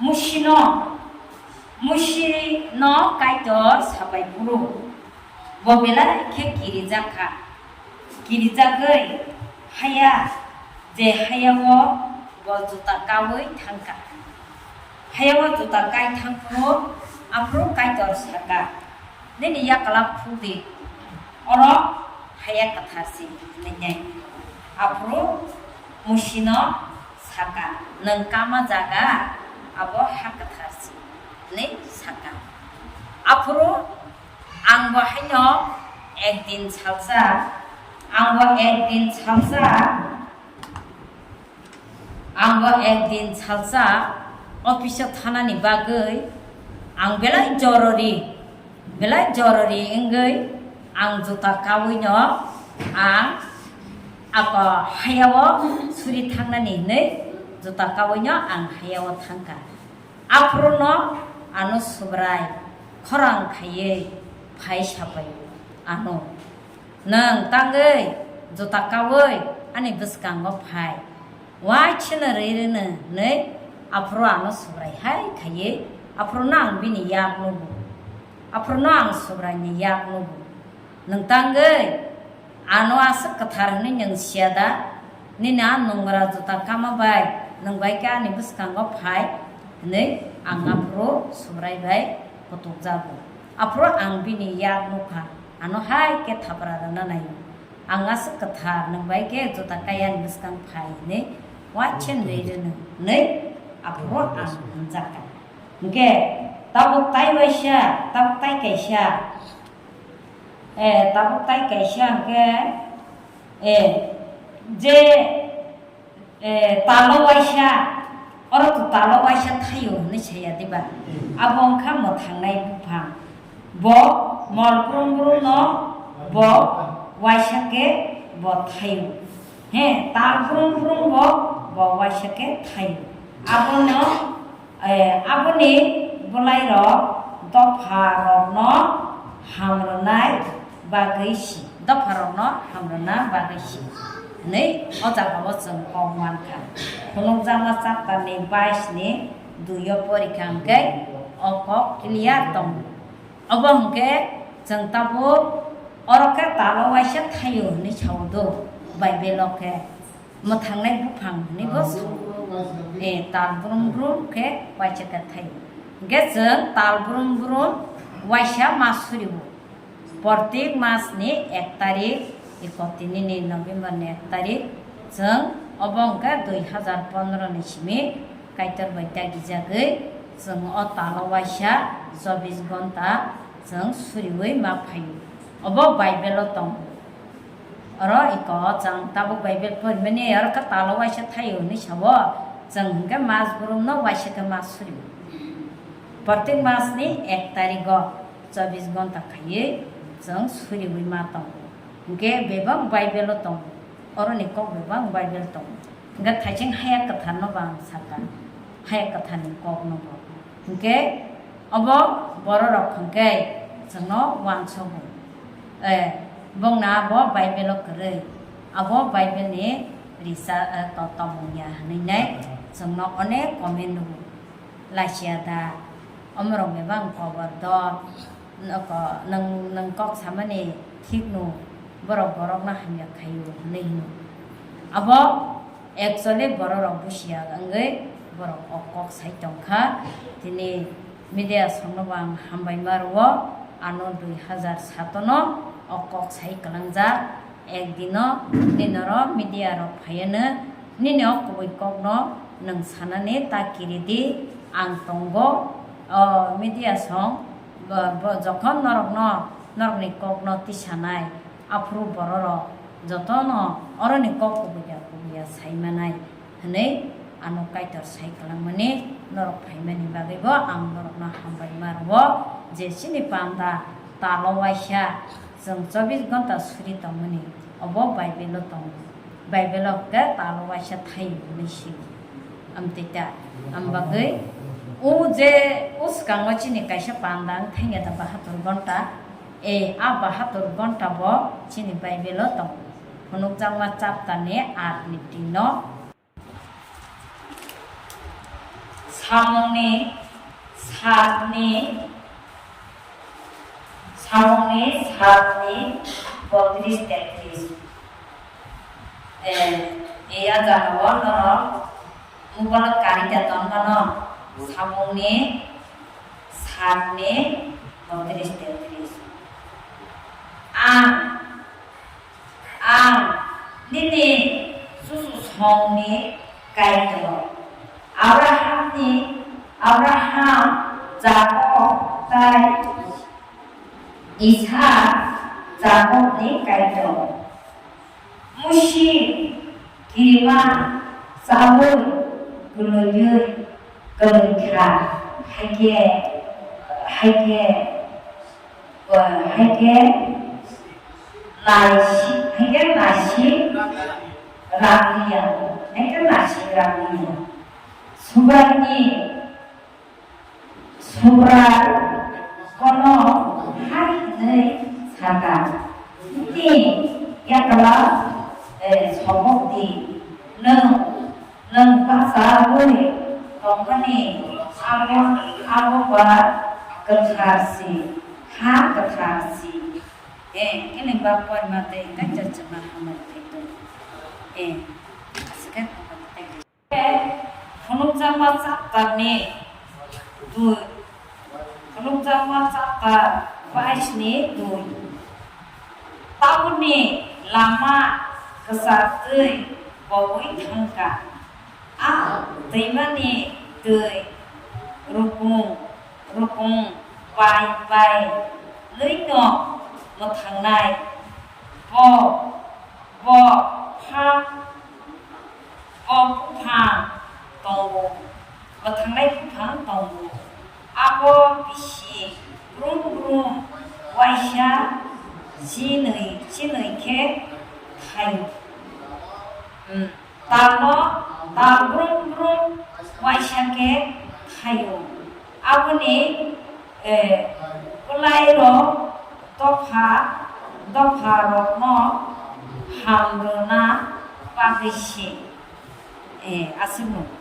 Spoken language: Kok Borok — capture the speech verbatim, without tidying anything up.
Musino, Musino Kaitor sabai phuru, bo belai khe kirijak kha. Kirijagwi haya, je hayao bo juta kaui thang kha. Hayao juta kai thang phuru, aphuru Kaitor sa kha, "Nini yakla phuk di, oro haya kwthar si," hinwi nai. Aphuru Musino sa kha, "Nwng kama jaga, abo ha kwthar si," hinwi sa kha. Aphuru ang bo haino ekdin salsa, ang bo ekdin salsa, ang bo ekdin salsa office-o thanani bagwi ang belai jorori, belai jorori wngwi ang juta kawino ang ako hayao suri thangnani hinwi juta kawino ang hayao thangkha. Aphuruno ano Subrai khorang khaiwi phai sapai ano, "Nwng tangwi juta kaui ani bwskango phai, waisano rwi rwno," hinwi aphuru ano Subrai hai khaiwi aphuruno ang bini yak nugo. Aphuruno ang Subraini yak nugo, "Nwng tangwi ano aswk kwthar hwnwi nwng siya da? Nini a nungra juta kama bai nwng bai khe ani bwskango phai," hinwi ang aphuru Subrai bai kutukjago. Aphuru ang bini yak nukha, ano hai khe thapra rwna naio. "Ang aswk kwthar, nwng bai khe juta kai ani bwskang phai," hinwi waisano rwi rwno hinwi aphuru ang hwnjakha. Hinkhe tabuk tai waisa, tabuk tai kaisa, eh, tabuk tai kaisa hinkhe, eh, je, eh, talo waisa, oro to talo waisa thaio hinwi saya diba? Abo wngkha mwthangnai buphang. Bo mol brum brum no bo waisa khe bo thaio. He, tal brum brum bo bo waisa khe thaio. Abono Eh, aboni bwlairok dopharokno hamrwnai bagwi si, dopharokno hamrwna bagwi si hwnwi o jagao chwng kok mankha. Phunukjakma chapter ni bais ni dui o porikha hwnkhe o kok clear tongo. Obo hwnkhe chwng tabuk oro khe talo waisa thaio hwnwi sao do, Bible o khe. Mwthangnai buphang hwnwi bo sao. Eh, tal brum brum khe waisa khe thaio. Hwnkhe chwng tal brum brum waisa mas surio. Portik mas ni ek tarik, iko tini ni November ni ek tarik, chwng obo hwnkhe dui hazar pondro ni simi Kaitor bai dagijagwi chwng o talo waisa chobbish gonta chwng suriui ma phaio. Obo Bible o tongo. Oro iko chwng tabuk Bible porimani oro khe talo waisa thaio hinwi sao, chwng hinkhe mas brum no waisa khe mas suri. Portik mas ni ek tarik o chobbish gonta khaiwi chwng suriui ma tongo. Hinkhe bebak Bible o tongo. Oroni kok bebak Bible tongo. Hinkhe thaising haya kwthar no bo ang sakha, haya kwthar ni kok no bo. Hinkhe obo bororok hinkhe chwngno uansogo. Eh, bongna abo Bible o kwrwi, abo Bible ni risa, eh, to-, tongmung ya hwnwi nai chwngno onek comment rwo. Lachiya da, omorok bebak kobor dor, noko, nwng, nwng kok samani thik no, borok borokno hamya khaio hwnwi hino. Abo actually bororok busiya wngwi borok o kok sai tongkha. Tini media songno bo ang hambai ma rwo, ano dui hazar sato no o kok sai kwlangjak. Ek dino nini oro media rok phaiano nini o kubui kokno nwng sanani ta kiri di, ang tongo. O media song bo, bo jokhon norokno, norokni kokno tisanai, aphuru bororok jotono oroni kok kubui ya kubui ya sai manai. Hwnwi ano Kaitor sai kwlangmani norok phaimani bagwibo ang norokno hambai ma rwo je chini panda talo waisa chwng chobbish gonta suri tongmani obo Bible-o tongo. Bible-o hwnkhe talo waisa thai hwnwi sio. Amtwi ta, am bagwi o je o swkango chini kaisa panda wng thangya da bahatur gonta, e a bahatur gonta bo chini Bible-o tongo. Phunukjakma chapter ni aat ni tin no. Samungni sakni, samungni sakni botris tetris. Eh, iya jagao norok mobile karita tongmano samungni sakni botris tetris. Ang Ang nini chuchusongni Kaitor, Abrahamni, Abraham, Jakob tei Isak, Jakobni Kaitor. Musi kirima chaui kwlwiwi kwlwikha, haikhe, haikhe, haikhe naisi, haikhe naisi rangya, haikhe naisi rangya. Subraini Subrai bono hai hwnwi sakha, "Nini yakla, eh, sobok di, nwng, nwng bachaui tongmani abo, abo ba kwthar si, ha kwthar si." Eh, kini ba poima tei kaisa chwngma hamari tei tong. Eh, aswk khe tong. Phunukjakma chapter ni dui. Phunukjakma chapter bais ni dui. Tabukni lama kwchar twi bowui thangkha. A twimani twi rukung rukung bai bai nwino mwthangnai. Bo, bo pha Bo buphang tongo, mwthangnai buphang tongo. Abo bisi brum brum waisa chinwi, chinwi khe thaio. Hmm. Talno, tal brum brum waisa khe thaio. Aboni, eh, kwlairok dopha, dopharokno ham rwna bagwi se. Eh, aswkno.